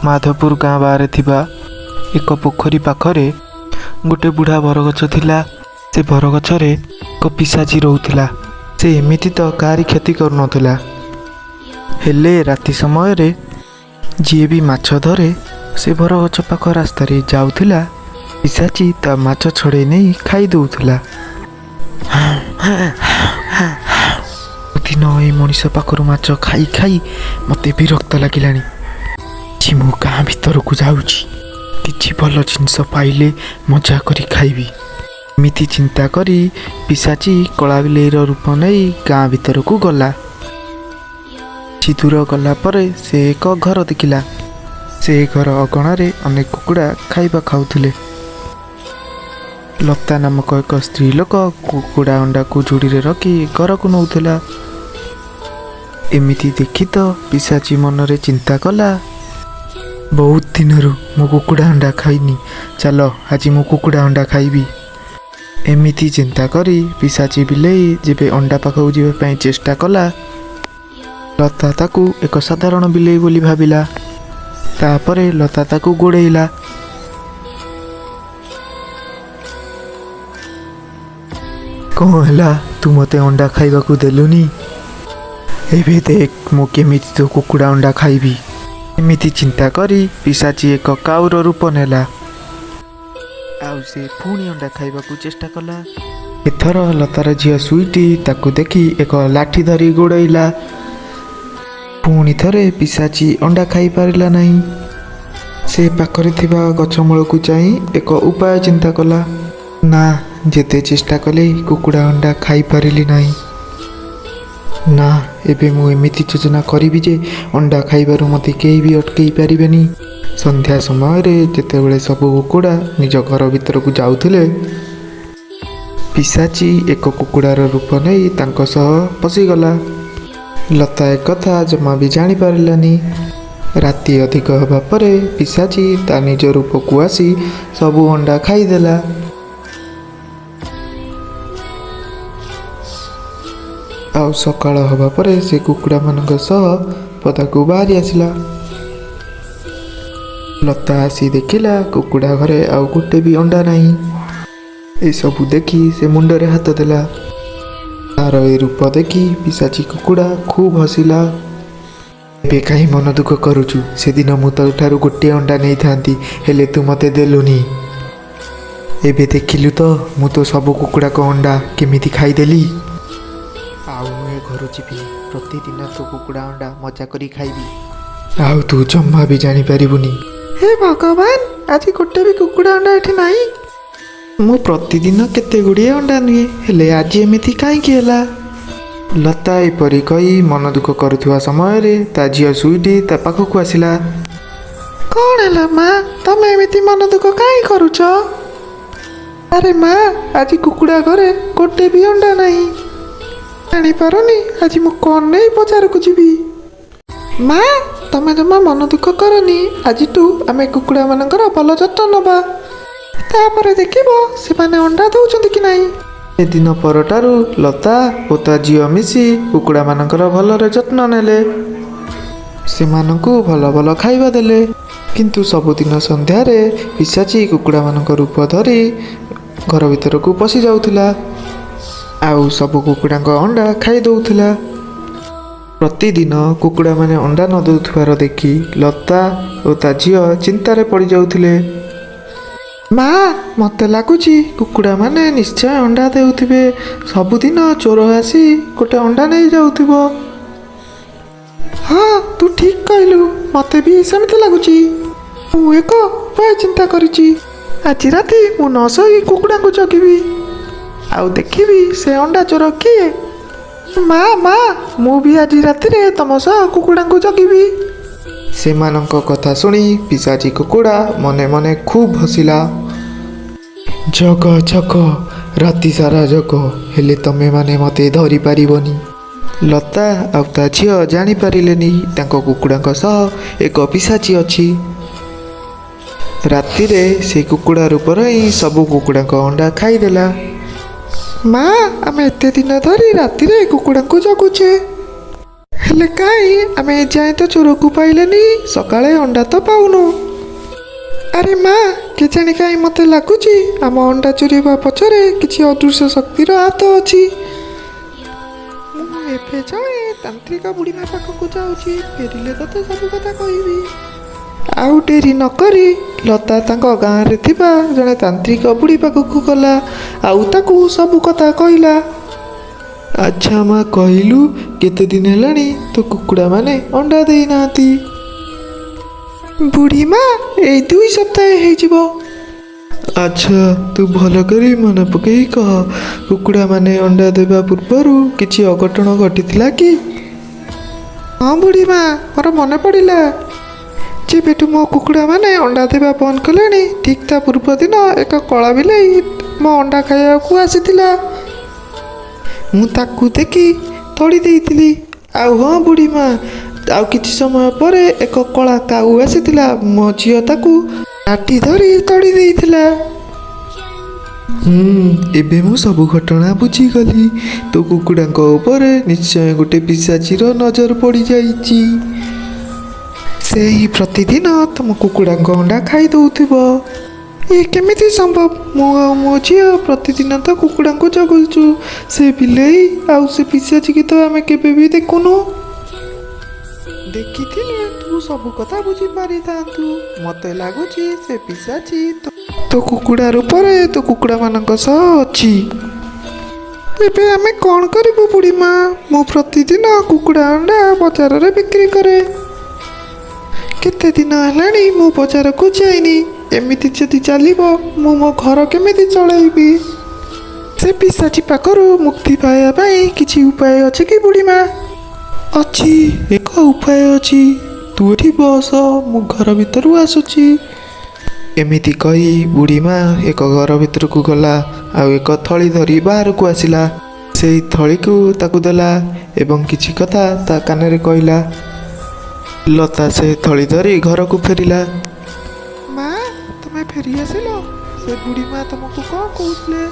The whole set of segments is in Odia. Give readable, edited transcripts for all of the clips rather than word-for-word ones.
ମାଧପୁର ଗାଁ ବାହାରେ ଥିବା ଏକ ପୋଖରୀ ପାଖରେ ଗୋଟେ ବୁଢ଼ା ବରଗଛ ଥିଲା। ସେ ବରଗଛରେ ଏକ ପିଶାଚୀ ରହୁଥିଲା। ସେ ଏମିତି ତ କାହାରି କ୍ଷତି କରୁନଥିଲା, ହେଲେ ରାତି ସମୟରେ ଯିଏ ବି ମାଛ ଧରେ ସେ ବରଗଛ ପାଖ ରାସ୍ତାରେ ଯାଉଥିଲା, ପିଶାଚୀ ତା ମାଛ ଛଡ଼େଇ ନେଇ ଖାଇ ଦେଉଥିଲା। ଦିନ ଏଇ ମଣିଷ ପାଖରୁ ମାଛ ଖାଇ ଖାଇ ମୋତେ ବିରକ୍ତ ଲାଗିଲାଣି। ମୁଁ ଗାଁ ଭିତରକୁ ଯାଉଛି, କିଛି ଭଲ ଜିନିଷ ପାଇଲେ ମଜା କରି ଖାଇବି। ଏମିତି ଚିନ୍ତା କରି ପିଶାଚୀ କଳା ବିଲେଇର ରୂପ ନେଇ ଗାଁ ଭିତରକୁ ଗଲା। କିଛି ଦୂର ଗଲା ପରେ ସେ ଏକ ଘର ଦେଖିଲା। ସେ ଘର ଅଗଣାରେ ଅନେକ କୁକୁଡ଼ା ଖାଇବା ଖାଉଥିଲେ। ଲତା ନାମକ ଏକ ସ୍ତ୍ରୀ ଲୋକ କୁକୁଡ଼ା ଅଣ୍ଡାକୁ ଝୁଡ଼ିରେ ରଖି ଘରକୁ ନେଉଥିଲା। ଏମିତି ଦେଖି ତ ପିଶାଚୀ ମନରେ ଚିନ୍ତା କଲା, ବହୁତ ଦିନରୁ ମୁଁ କୁକୁଡ଼ା ଅଣ୍ଡା ଖାଇନି, ଚାଲ ଆଜି ମୁଁ କୁକୁଡ଼ା ଅଣ୍ଡା ଖାଇବି। ଏମିତି ଚିନ୍ତା କରି ପିଶାଚୀ ବିଲେଇ ଯେବେ ଅଣ୍ଡା ପାଖକୁ ଯିବା ପାଇଁ ଚେଷ୍ଟା କଲା, ଲତା ତାକୁ ଏକ ସାଧାରଣ ବିଲେଇ ବୋଲି ଭାବିଲା। ତାପରେ ଲତା ତାକୁ ଗୋଡ଼େଇଲା। କ'ଣ ହେଲା, ତୁ ମୋତେ ଅଣ୍ଡା ଖାଇବାକୁ ଦେଲୁନି? ଏବେ ଦେଖ ମୁଁ କେମିତି ତୋ କୁକୁଡ଼ା ଅଣ୍ଡା ଖାଇବି। ଏମିତି ଚିନ୍ତା କରି ପିଶାଚୀ ଏକ କାଉର ରୂପ ନେଲା ଆଉ ସେ ପୁଣି ଅଣ୍ଡା ଖାଇବାକୁ ଚେଷ୍ଟା କଲା। ଏଥର ଲତାର ଝିଅ ସୁଇଟି ତାକୁ ଦେଖି ଏକ ଲାଠି ଧରି ଗୋଡ଼େଇଲା। ପୁଣି ଥରେ ପିଶାଚୀ ଅଣ୍ଡା ଖାଇପାରିଲା ନାହିଁ। ସେ ପାଖରେ ଥିବା ଗଛ ମୂଳକୁ ଚାହିଁ ଏକ ଉପାୟ ଚିନ୍ତା କଲା। ନା, ଯେତେ ଚେଷ୍ଟା କଲେ କୁକୁଡ଼ା ଅଣ୍ଡା ଖାଇପାରିଲି ନାହିଁ। ନା, ଏବେ ମୁଁ ଏମିତି ଯୋଜନା କରିବି ଯେ ଅଣ୍ଡା ଖାଇବାରୁ ମୋତେ କେହି ବି ଅଟକେଇ ପାରିବେନି। ସନ୍ଧ୍ୟା ସମୟରେ ଯେତେବେଳେ ସବୁ କୁକୁଡ଼ା ନିଜ ଘର ଭିତରକୁ ଯାଉଥିଲେ, ପିଶାଚୀ ଏକ କୁକୁଡ଼ାର ରୂପ ନେଇ ତାଙ୍କ ସହ ପଶିଗଲା। ଲତା ଏକଥା ଜମା ବି ଜାଣିପାରିଲାନି। ରାତି ଅଧିକ ହେବା ପରେ ପିଶାଚୀ ତା ନିଜ ରୂପକୁ ଆସି ସବୁ ଅଣ୍ଡା ଖାଇଦେଲା। ଆଉ ସକାଳ ହେବା ପରେ ସେ କୁକୁଡ଼ାମାନଙ୍କ ସହ ପଦାକୁ ବାହାରି ଆସିଲା। ଲତା ଆସି ଦେଖିଲା କୁକୁଡ଼ା ଘରେ ଆଉ ଗୋଟେ ବି ଅଣ୍ଡା ନାହିଁ। ଏସବୁ ଦେଖି ସେ ମୁଣ୍ଡରେ ହାତ ଦେଲା। ତାର ଏ ରୂପ ଦେଖି ପିଶାଚୀ କୁକୁଡ଼ା ଖୁବ୍ ହସିଲା। ଏବେ କାହିଁ ମନ ଦୁଃଖ କରୁଛୁ? ସେଦିନ ମୁଁ ତୋ ଠାରୁ ଗୋଟିଏ ଅଣ୍ଡା ନେଇଥାନ୍ତି, ହେଲେ ତୁ ମୋତେ ଦେଲୁନି। ଏବେ ଦେଖିଲୁ ତ ମୁଁ ତୋ ସବୁ କୁକୁଡ଼ାଙ୍କ ଅଣ୍ଡା କେମିତି ଖାଇଦେଲି। ଆଉ ମୁଁ ଏ ଘରୁ ଯିବିନି, ପ୍ରତିଦିନ ତୋ କୁକୁଡ଼ା ଅଣ୍ଡା ମଜା କରି ଖାଇବି, ଆଉ ତୁ ଜମା ବି ଜାଣିପାରିବୁନି। ହେ ଭଗବାନ, ଆଜି ଗୋଟେ ବି କୁକୁଡ଼ା ଅଣ୍ଡା ଏଠି ନାହିଁ। ମୁଁ ପ୍ରତିଦିନ କେତେ ଗୁଡ଼ିଏ ଅଣ୍ଡା ନିଏ, ହେଲେ ଆଜି ଏମିତି କାହିଁକି ହେଲା? ଲତା ଏପରି କହି ମନ ଦୁଃଖ କରୁଥିବା ସମୟରେ ତା ଝିଅ ସୁଇଟି ତା ପାଖକୁ ଆସିଲା। କ'ଣ ହେଲା ମା, ତମେ ଏମିତି ମନ ଦୁଃଖ କାହିଁ କରୁଛ? ଆରେ ମା, ଆଜି କୁକୁଡ଼ା ଘରେ ଗୋଟେ ବି ଅଣ୍ଡା ନାହିଁ। ଜାଣିପାରୁନି ଆଜି ମୁଁ କ'ଣ ନେଇ ବଜାରକୁ ଯିବି। ମା, ତମେ ଜମା ମନ ଦୁଃଖ କରନି, ଆଜିଠୁ ଆମେ କୁକୁଡ଼ାମାନଙ୍କର ଭଲ ଯତ୍ନ ନେବା, ତାପରେ ଦେଖିବ ସେମାନେ ଅଣ୍ଡା ଦେଉଛନ୍ତି କି ନାହିଁ। ସେଦିନ ପରଠାରୁ ଲତା ଓ ତା ଝିଅ ମିଶି କୁକୁଡ଼ାମାନଙ୍କର ଭଲରେ ଯତ୍ନ ନେଲେ। ସେମାନଙ୍କୁ ଭଲ ଭଲ ଖାଇବା ଦେଲେ। କିନ୍ତୁ ସବୁଦିନ ସନ୍ଧ୍ୟାରେ ପିଶାଚୀ କୁକୁଡ଼ାମାନଙ୍କ ରୂପ ଧରି ଘର ଭିତରକୁ ପଶି ଯାଉଥିଲା ଆଉ ସବୁ କୁକୁଡ଼ାଙ୍କ ଅଣ୍ଡା ଖାଇ ଦେଉଥିଲା। ପ୍ରତିଦିନ କୁକୁଡ଼ାମାନେ ଅଣ୍ଡା ନ ଦେଉଥିବାର ଦେଖି ଲତା ଓ ତା ଝିଅ ଚିନ୍ତାରେ ପଡ଼ିଯାଉଥିଲେ। ମା, ମୋତେ ଲାଗୁଛି କୁକୁଡ଼ାମାନେ ନିଶ୍ଚୟ ଅଣ୍ଡା ଦେଉଥିବେ। ସବୁଦିନ ଚୋର ଆସି ଗୋଟେ ଅଣ୍ଡା ନେଇଯାଉଥିବ। ହଁ, ତୁ ଠିକ୍ କହିଲୁ, ମୋତେ ବି ସେମିତି ଲାଗୁଛି। ମୁଁ ଏକ ଉପାୟ ଚିନ୍ତା କରିଛି। ଆଜି ରାତି ମୁଁ ନ ଶୋଇ କୁକୁଡ଼ାଙ୍କୁ ଜଗିବି ଆଉ ଦେଖିବି ସେ ଅଣ୍ଡା ଚୋର କିଏ। ମା ମା, ମୁଁ ବି ଆଜି ରାତିରେ ତମ ସହ କୁକୁଡ଼ାଙ୍କୁ ଜଗିବି। ସେମାନଙ୍କ କଥା ଶୁଣି ପିଶାଚୀ କୁକୁଡ଼ା ମନେ ମନେ ଖୁବ୍ ହସିଲା। ଜଗ ଜଗ, ରାତି ସାରା ଜଗ, ହେଲେ ତମେମାନେ ମୋତେ ଧରିପାରିବନି। ଲତା ଆଉ ତା ଝିଅ ଜାଣିପାରିଲେନି ତାଙ୍କ କୁକୁଡ଼ାଙ୍କ ସହ ଏକ ପିଶାଚୀ ଅଛି। ରାତିରେ ସେ କୁକୁଡ଼ା ରୂପରେ ହିଁ ସବୁ କୁକୁଡ଼ାଙ୍କ ଅଣ୍ଡା ଖାଇଦେଲା। ମା, ଆମେ ଏତେ ଦିନ ଧରି ରାତିରେ କୁକୁଡ଼ାଙ୍କୁ ଜଗୁଛେ, ହେଲେ କାଇଁ ଆମେ ଏଯାଏଁ ତ ଚୋରକୁ ପାଇଲେନି, ସକାଳେ ଅଣ୍ଡା ତ ପାଉନୁ। ଆରେ ମା, କେଜାଣି କାହିଁ ମୋତେ ଲାଗୁଛି ଆମ ଅଣ୍ଡା ଚୋରି ହେବା ପଛରେ କିଛି ଅଦୃଶ୍ୟ ଶକ୍ତିର ହାତ ଅଛି। ମୁଁ ଏବେ ଜଣେ ତାନ୍ତ୍ରିକ ବୁଢ଼ୀମା ପାଖକୁ ଯାଉଛି, ଫେରିଲେ ତୋତେ ସବୁ କଥା କହିବି। ଆଉ ଡେରି ନକରି ଲତା ତାଙ୍କ ଗାଁରେ ଥିବା ଜଣେ ତାନ୍ତ୍ରିକ ବୁଢ଼ୀ ପାଖକୁ ଗଲା ଆଉ ତାକୁ ସବୁ କଥା କହିଲା। ଆଚ୍ଛା ମା, କହିଲୁ କେତେ ଦିନ ହେଲାଣି ତୋ କୁକୁଡ଼ାମାନେ ଅଣ୍ଡା ଦେଇନାହାନ୍ତି? ବୁଢ଼ୀ ମା, ଏଇ 2 ସପ୍ତାହ ହେଇଯିବ। ଆଚ୍ଛା, ତୁ ଭଲ କରି ମନେ ପକେଇ କହ, କୁକୁଡ଼ାମାନେ ଅଣ୍ଡା ଦେବା ପୂର୍ବରୁ କିଛି ଅଘଟଣ ଘଟିଥିଲା କି? ହଁ ବୁଢ଼ୀ ମା, ମୋର ମନେ ପଡ଼ିଲା। ଯେବେଠୁ ମୋ କୁକୁଡ଼ାମାନେ ଅଣ୍ଡା ଦେବା ବନ୍ଦ କଲେଣି, ଠିକ୍ ତା ପୂର୍ବ ଦିନ ଏକ କଳା ବିଲେଇ ମୋ ଅଣ୍ଡା ଖାଇବାକୁ ଆସିଥିଲା। ମୁଁ ତାକୁ ଦେଖି ତଡ଼ି ଦେଇଥିଲି। ଆଉ ହଁ ବୁଢ଼ୀ ମା, ଆଉ କିଛି ସମୟ ପରେ ଏକ କଳା କାଉ ଆସିଥିଲା, ମୋ ଝିଅ ତାକୁ ଲାଠି ଧରି ତଡ଼ି ଦେଇଥିଲା। ହୁଁ, ଏବେ ମୁଁ ସବୁ ଘଟଣା ବୁଝିଗଲି। ତୋ କୁକୁଡ଼ାଙ୍କ ଉପରେ ନିଶ୍ଚୟ ଗୋଟେ ପିଶାଚୀର ନଜର ପଡ଼ିଯାଇଛି। ସେ ହିଁ ପ୍ରତିଦିନ ତମ କୁକୁଡ଼ାଙ୍କ ଅଣ୍ଡା ଖାଇ ଦଉଥିବ। ଏ କେମିତି ସମ୍ଭବ? ମୁଁ ଆଉ ମୋ ଝିଅ ପ୍ରତିଦିନ ତ କୁକୁଡ଼ାଙ୍କୁ ଜଗୁଛୁ। ସେ ବିଲେଇ ଆଉ ସେ ପିଶାଚୀକି ତ ଆମେ କେବେ ବି ଦେଖୁନୁ। ଦେଖିଥିଲେ ତୁ ସବୁ କଥା ବୁଝିପାରିଥାନ୍ତୁ। ମୋତେ ଲାଗୁଛି ସେ ପିଶାଚୀ ତୋ କୁକୁଡ଼ା ରୂପରେ ତୋ କୁକୁଡ଼ାମାନଙ୍କ ସହ ଅଛି। ଏବେ ଆମେ କ'ଣ କରିବୁ ବୁଢ଼ୀ ମା? ମୁଁ ପ୍ରତିଦିନ କୁକୁଡ଼ା ଅଣ୍ଡା ବଜାରରେ ବିକ୍ରି କରେ। କେତେ ଦିନ ହେଲାଣି ମୁଁ ବଜାରକୁ ଯାଇନି। ଏମିତି ଯଦି ଚାଲିବ, ମୁଁ ମୋ ଘର କେମିତି ଚଳେଇବି? ସେ ପିଶାଚୀ ପାଖରୁ ମୁକ୍ତି ପାଇବା ପାଇଁ କିଛି ଉପାୟ ଅଛି କି ବୁଢ଼ୀ ମା? ଅଛି, ଏକ ଉପାୟ ଅଛି। ତୁ ଏଠି ବସ, ମୁଁ ଘର ଭିତରୁ ଆସୁଛି। ଏମିତି କହି ବୁଢ଼ୀ ମା ଏକ ଘର ଭିତରକୁ ଗଲା ଆଉ ଏକ ଥଳି ଧରି ବାହାରକୁ ଆସିଲା। ସେଇ ଥଳିକୁ ତାକୁ ଦେଲା ଏବଂ କିଛି କଥା ତା କାନରେ କହିଲା। ଲତା ସେ ଥଳି ଧରି ଘରକୁ ଫେରିଲା। ମା, ତମେ ଫେରି ଆସିଲ? ସେ ବୁଢ଼ୀ ମା ତମକୁ କ'ଣ କହୁଥିଲେ?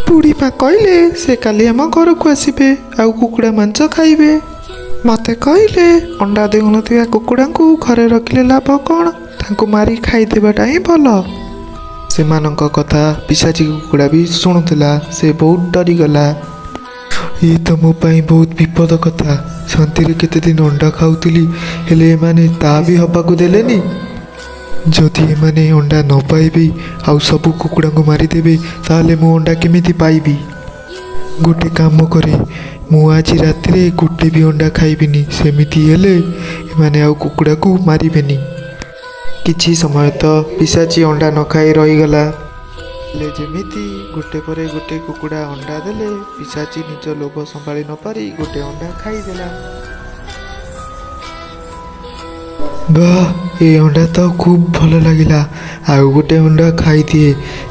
ବୁଢ଼ୀ ମା କହିଲେ ସେ କାଲି ଆମ ଘରକୁ ଆସିବେ ଆଉ କୁକୁଡ଼ା ମାଂସ ଖାଇବେ। ମୋତେ କହିଲେ ଅଣ୍ଡା ଦେଉନଥିବା କୁକୁଡ଼ାଙ୍କୁ ଘରେ ରଖିଲେ ଲାଭ କ'ଣ, ତାଙ୍କୁ ମାରି ଖାଇଦେବାଟା ହିଁ ଭଲ। ସେମାନଙ୍କ କଥା ପିଶାଚୀ କୁକୁଡ଼ା ବି ଶୁଣୁଥିଲା। ସେ ବହୁତ ଡରିଗଲା। ଇଏ ତ ମୋ ପାଇଁ ବହୁତ ବିପଦ କଥା। ଶାନ୍ତିରେ କେତେ ଦିନ ଅଣ୍ଡା ଖାଉଥିଲି, ହେଲେ ଏମାନେ ତା ବି ହବାକୁ ଦେଲେନି। ଯଦି ଏମାନେ ଅଣ୍ଡା ନ ପାଇବେ ଆଉ ସବୁ କୁକୁଡ଼ାଙ୍କୁ ମାରିଦେବେ, ତାହେଲେ ମୁଁ ଅଣ୍ଡା କେମିତି ପାଇବି? ଗୋଟେ କାମ କରେ, ମୁଁ ଆଜି ରାତିରେ ଗୋଟେ ବି ଅଣ୍ଡା ଖାଇବିନି। ସେମିତି ହେଲେ ଏମାନେ ଆଉ କୁକୁଡ଼ାକୁ ମାରିବେନି। କିଛି ସମୟ ତ ପିଶାଚୀ ଅଣ୍ଡା ନ ଖାଇ ରହିଗଲା। ହେଲେ ଯେମିତି ଗୋଟେ ପରେ ଗୋଟେ କୁକୁଡ଼ା ଅଣ୍ଡା ଦେଲେ, ପିଶାଚୀ ନିଜ ଲୋଭ ସମ୍ଭାଳି ନପାରି ଗୋଟେ ଅଣ୍ଡା ଖାଇଦେଲା। ବାଃ, ଏ ଅଣ୍ଡା ତ ଖୁବ୍ ଭଲ ଲାଗିଲା। ଆଉ ଗୋଟେ ଅଣ୍ଡା ଖାଇଦିଏ।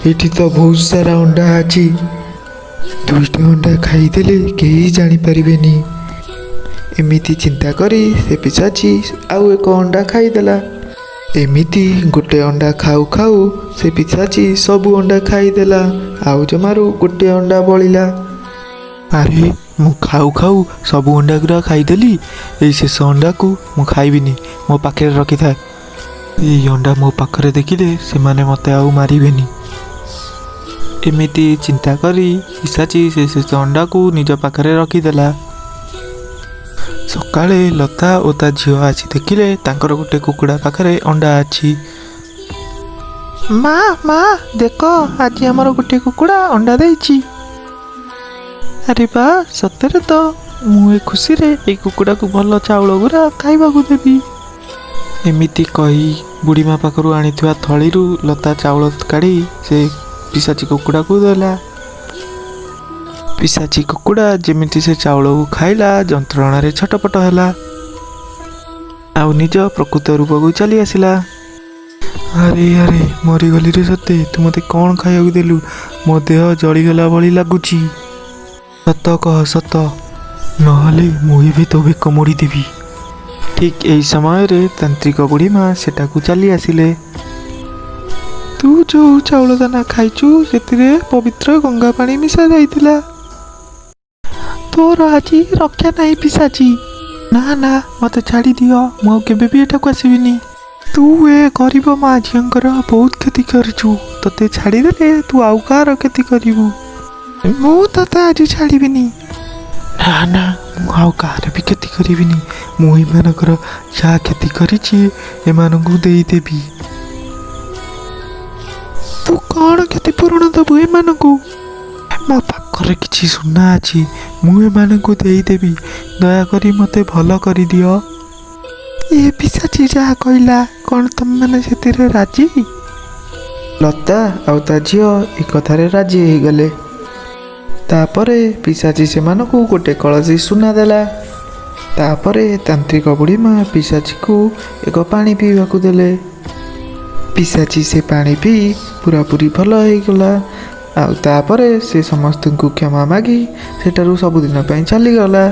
ଏଠି ତ ବହୁତ ସାରା ଅଣ୍ଡା ଅଛି। ଦୁଇଟି ଅଣ୍ଡା ଖାଇଦେଲେ କେହି ଜାଣିପାରିବେନି। ଏମିତି ଚିନ୍ତା କରି ସେ ପିଶାଚୀ ଆଉ ଏକ ଅଣ୍ଡା ଖାଇଦେଲା। ଏମିତି ଗୋଟେ ଅଣ୍ଡା ଖାଉ ଖାଉ ସେ ପିଶାଚୀ ସବୁ ଅଣ୍ଡା ଖାଇଦେଲା, ଆଉ ଜମାରୁ ଗୋଟେ ଅଣ୍ଡା ବଳିଲା। ଆରେ, ମୁଁ ଖାଉ ଖାଉ ସବୁ ଅଣ୍ଡା ଗୁଡ଼ା ଖାଇଦେଲି। ଏଇ ଶେଷ ଅଣ୍ଡାକୁ ମୁଁ ଖାଇବିନି, ମୋ ପାଖରେ ରଖିଥାଏ। ଏଇ ଅଣ୍ଡା ମୋ ପାଖରେ ଦେଖିଲେ ସେମାନେ ମୋତେ ଆଉ ମାରିବେନି। ଏମିତି ଚିନ୍ତା କରି ପିଶାଚୀ ସେ ଶେଷ ଅଣ୍ଡାକୁ ନିଜ ପାଖରେ ରଖିଦେଲା। ସକାଳେ ଲତା ଓ ତା ଝିଅ ଆସି ଦେଖିଲେ ତାଙ୍କର ଗୋଟେ କୁକୁଡ଼ା ପାଖରେ ଅଣ୍ଡା ଅଛି। ମା, ମା, ଦେଖ, ଆଜି ଆମର ଗୋଟେ କୁକୁଡ଼ା ଅଣ୍ଡା ଦେଇଛି। ଆରେ ବା, ସତରେ ତ! ମୁଁ ଏ ଖୁସିରେ ଏଇ କୁକୁଡ଼ାକୁ ଭଲ ଚାଉଳ ଗୁରା ଖାଇବାକୁ ଦେବି। ଏମିତି କହି ବୁଢ଼ୀମା ପାଖରୁ ଆଣିଥିବା ଥଳିରୁ ଲତା ଚାଉଳ କାଢ଼ି ସେ ପିଶାଚୀ କୁକୁଡ଼ାକୁ ଦେଲା। ପିଶାଚୀ କୁକୁଡ଼ା ଯେମିତି ସେ ଚାଉଳକୁ ଖାଇଲା, ଯନ୍ତ୍ରଣାରେ ଛଟପଟ ହେଲା ଆଉ ନିଜ ପ୍ରକୃତ ରୂପକୁ ଚାଲି ଆସିଲା। ଆରେ ଆରେ, ମରିଗଲି ରେ ସତେ! ତୁ ମୋତେ କ'ଣ ଖାଇବାକୁ ଦେଲୁ? ମୋ ଦେହ ଜଳିଗଲା ଭଳି ଲାଗୁଛି। ସତ କହ, ସତ, ନହେଲେ ମୁଁ ଏବେ ତୋ ବେକ ମୋଡ଼ି ଦେବି। ଠିକ୍ ଏହି ସମୟରେ ତାନ୍ତ୍ରିକ ବୁଢ଼ୀମା ସେଠାକୁ ଚାଲି ଆସିଲେ। ତୁ ଯୋଉ ଚାଉଳ ଦାନା ଖାଇଛୁ, ସେଥିରେ ପବିତ୍ର ଗଙ୍ଗା ପାଣି ମିଶା ଯାଇଥିଲା। ତୋର ଆଜି ରକ୍ଷା ନାହିଁ ପିଶାଚୀ। ନା ନା, ମୋତେ ଛାଡ଼ିଦିଅ, ମୁଁ ଆଉ କେବେ ବି ଏଠାକୁ ଆସିବିନି। ତୁ ଏ ଗରିବ ମା ଝିଅଙ୍କର ବହୁତ କ୍ଷତି କରିଛୁ। ତୋତେ ଛାଡ଼ିଦେଲେ ତୁ ଆଉ କାହାର କ୍ଷତି କରିବୁ। ମୁଁ ତୋତେ ଆଜି ଛାଡ଼ିବିନି। ନା ନା, ମୁଁ ଆଉ କାହାର ବି କ୍ଷତି କରିବିନି। ମୁଁ ଏମାନଙ୍କର ଯାହା କ୍ଷତି କରିଛି ଏମାନଙ୍କୁ ଦେଇଦେବି। ତୁ କ'ଣ କ୍ଷତିପୂରଣ ଦେବୁ ଏମାନଙ୍କୁ? ମୋ ପାଖରେ କିଛି ସୁନା ଅଛି, ମୁଁ ଏମାନଙ୍କୁ ଦେଇଦେବି। ଦୟାକରି ମୋତେ ଭଲ କରିଦିଅ। ଏ ପିଶାଚୀ ଯାହା କହିଲା, କ'ଣ ତମେମାନେ ସେଥିରେ ରାଜି? ଲତା ଆଉ ତା ଝିଅ ଏ କଥାରେ ରାଜି ହେଇଗଲେ। ତାପରେ ପିଶାଚୀ ସେମାନଙ୍କୁ ଗୋଟେ କଳସୀ ସୁନା ଦେଲା। ତାପରେ ତାନ୍ତ୍ରିକ ବୁଢ଼ୀ ମା ପିଶାଚୀକୁ ଏକ ପାଣି ପିଇବାକୁ ଦେଲେ। ପିଶାଚୀ ସେ ପାଣି ପିଇ ପୁରାପୁରି ଭଲ ହେଇଗଲା। ଆଉ ତାପରେ ସେ ସମସ୍ତଙ୍କୁ କ୍ଷମା ମାଗି ସେଠାରୁ ସବୁଦିନ ପାଇଁ ଚାଲିଗଲା।